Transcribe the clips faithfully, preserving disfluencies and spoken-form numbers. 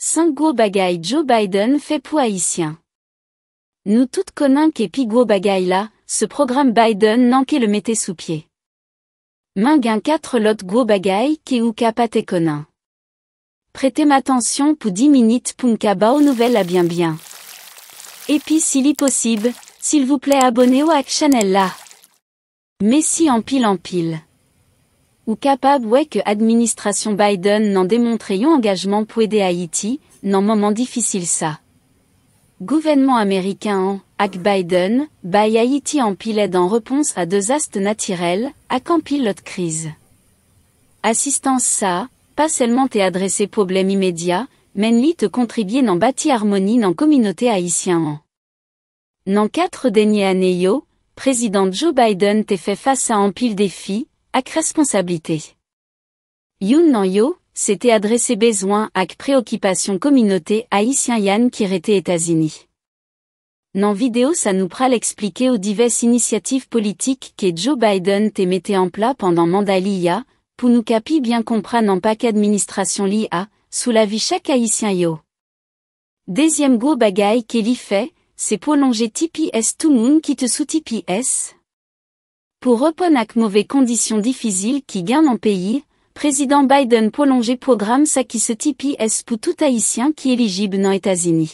Senk gwo bagay Joe Biden fè pou Ayisyen. Nou tout konnen ke pi gwo bagay la, se pwogram Biden nan ke l mete sou pye. Men gen kat lòt gwo bagay ke ou ka pa te konnen. Prete m atansyon pou dis minit pou m ka ba w nouvèl la byen byen. Epi si li posib, silvouplè abòne w ak chanèl la. Mèsi anpil anpil. Ou kapab wè ke administrasyon Biden nan demontre yon angajman pou ede Ayiti nan moman difisil sa. Gouvènman ameriken an, ak Biden, bay Ayiti anpil èd an repons a dezas natirèl, ak anpil lòt kriz. Asistans sa a, pa sèlman te adrese pwoblèm imedya, men li te kontribye nan bati amoni nan kominote ayisyen an. Nan kat dènye ane yo, Prezidan Joe Biden te fè fas a anpil defi ak responsablite. Youn nan yo, se te adrese bezwen ak preyokipasyon kominote ayisyen ki rete Etazini. Nan videyo sa nou pral eksplike w divès inisyativ politik ke Joe Biden te mete an plas pandan manda li a, pou nou ka pi byen konprann enpak administrasyon li a sou lavi chak ayisyen yo. Dezyèm gwo bagay ke li fè, se pwolonje T P S pou moun ki te sou T P S. Pou reponn ak move kondisyon difisil ki gen nan peyi, Prezidan Biden pwolonje pwogram sa ki se T P S pou tout ayisyen ki elijib nan Etazini.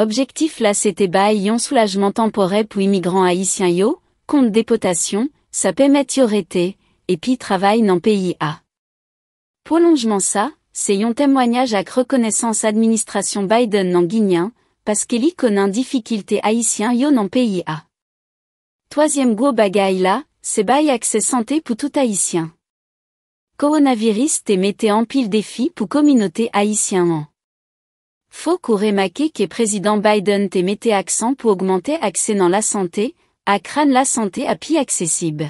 Objektif la se te bay yon soulajman tanporè pou imigran ayisyen yo kont depòtasyon, sa pèmèt yo rete, epi travay nan peyi a. Pwolonjman sa, se yon temwanyaj ak rekonesans administrasyon Biden nan genyen, paske li konnen difikilte ayisyen yo nan peyi a. Twazyèm gwo bagay la, se bay aksè sante pou tout ayisyen. Kowonaviris te mete anpil defi pou kominote ayisyen an. Fòk ou remake ke Prezidan Biden te mete aksan pou ogmante aksè nan lasante, ak rann lasante a pi aksesib.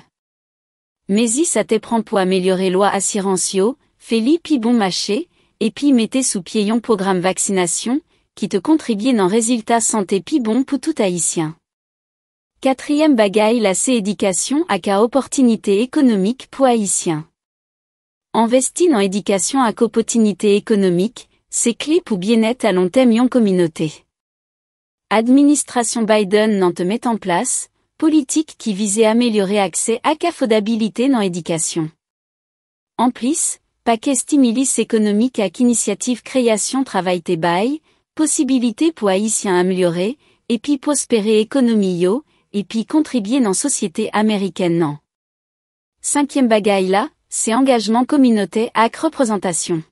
Mezi sa te pran pou amelyore lwa asirans yo, fè li pi bon mache, epi mete sou pye yon pwogram vaksinasyon ki te kontribye nan rezilta sante pi bon pou tout ayisyen. Katriyèm bagay la se edikasyon ak a opòtinite ekonomik pou ayisyen. Envesti nan edikasyon ak opòtinite ekonomik, se kle pou byennèt alontèm yon kominote. Administrasyon Biden nan te met an plas politik ki vize amelyore aksè ak afòdabilite nan edikasyon. Anplis, pakè stimilus ekonomik ak inisyativ kreyasyon travay te bay posibilite pou ayisyen amelyore epi pwospere ekonomi yo, epi kontribye nan sosyete amerikèn nan. Senkyèm bagay la, se angajman kominotè ak reprezantasyon.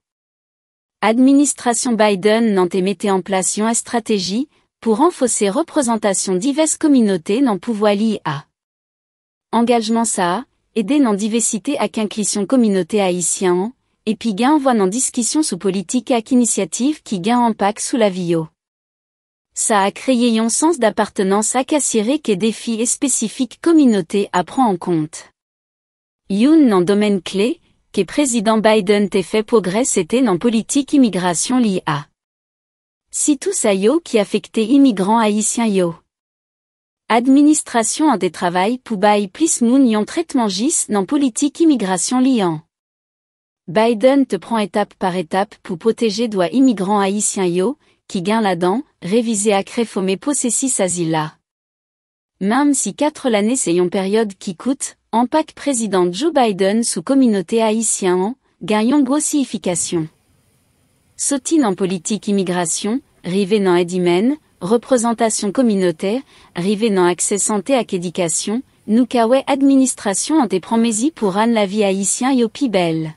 Administrasyon Biden nan te mete an plas yon estrateji pou ranfòse reprezantasyon divès kominote nan pouvwa li a. Angajman sa a ede nan divèsite ak enklizyon kominote ayisyen an, epi gen vwa nan diskisyon sou politik ak inisyativ ki gen enpak sou lavi yo. Sa a kreye yon sans dapatenans ak asire ke defi espesifik kominote a pran an kont. Youn nan domèn kle ke Prezidan Biden te fè pwogrè se te nan politik imigrasyon li a. Sitou sa yo ki afekte imigran ayisyen yo. Administrasyon an te travay pou bay plis moun yon tretman jis nan politik imigrasyon li an. Biden te pran etap pa etap pou pwoteje dwa imigran ayisyen yo, ki gen ladan revize ak refòme pwosesis azil la. Menm si kat lane se yon peryòd ki kout, enpak Prezidan Joe Biden sou kominote ayisyen an gen yon gwo siyifikasyon. Soti nan politik imigrasyon, rive nan èd imèn, reprezantasyon kominotè, rive nan aksè sante ak edikasyon, nou ka wè administrasyon an te pran mezi pou rann lavi ayisyen yo pi bèl.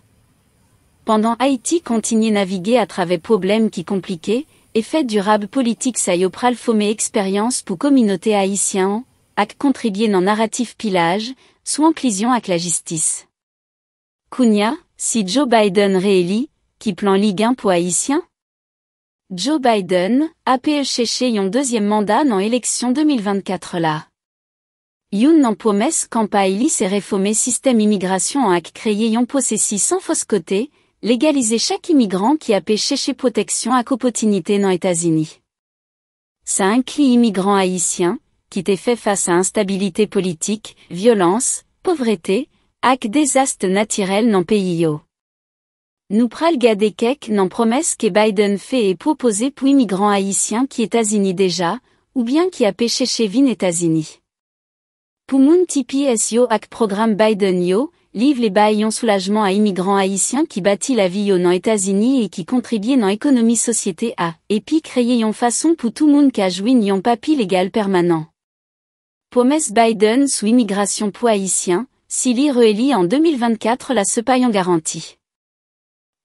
Pandan Ayiti kontinye navige atravè pwoblèm ki konplike, efè dirab politik sa yo pral fòme eksperyans pou kominote ayisyen an, ak kontribye nan naratif pi laj sou enklizyon ak lajistis. Kounye a, si Joe Biden reeli, ki plan li gen pou Ayisyen? Joe Biden ap chèche yon dezyèm manda nan eleksyon de mil vennkat la. Youn nan pwomès kanpay li se refòme sistèm imigrasyon an ak kreye yon pwosesis san fòs kote, legalize chak imigran ki ap chèche pwoteksyon ak opòtinite nan Etazini. Sa enkli imigran ayisyen ki te fè fas a enstabilite politik, vyolans, povrete, ak dezas natirèl nan peyi yo. Nou pral gade kèk nan pwomès ke Biden fè e pwopoze pou imigran ayisyen ki Etazini deja, oubyen ki ape chèche vin Etazini. Pou moun T P S yo ak pwogram Biden yo, li vle bay yon soulajman a imigran ayisyen ki bati lavi yo nan Etazini e ki kontribye nan ekonomi sosyete a, epi kreye yon fason pou tout moun ka jwenn yon papye legal pèmanan. Pwomès Biden sou imigrasyon pou Ayisyen, si li reeli an de mil vennkat la, se pa yon garanti.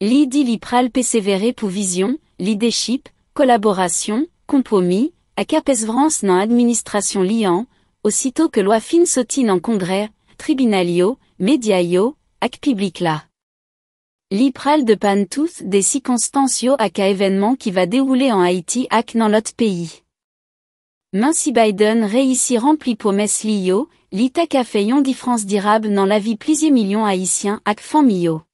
Li di li pral pèsevere pou vizyon, lidechip, kolaborasyon, konpwomi, ak apèsvrans nan administrasyon li an, osito ke lwa fin soti nan Kongrè, tribinal yo, medya yo, ak piblik la. Li pral depann tout de sikonstans yo ak a evènman ki va dewoule an Ayiti ak nan lòt peyi. Men si Biden reyisi ranpli pwomès li yo, li ta ka fè yon difrans dirab nan lavi plizyè milyon Ayisyen ak fanmi yo.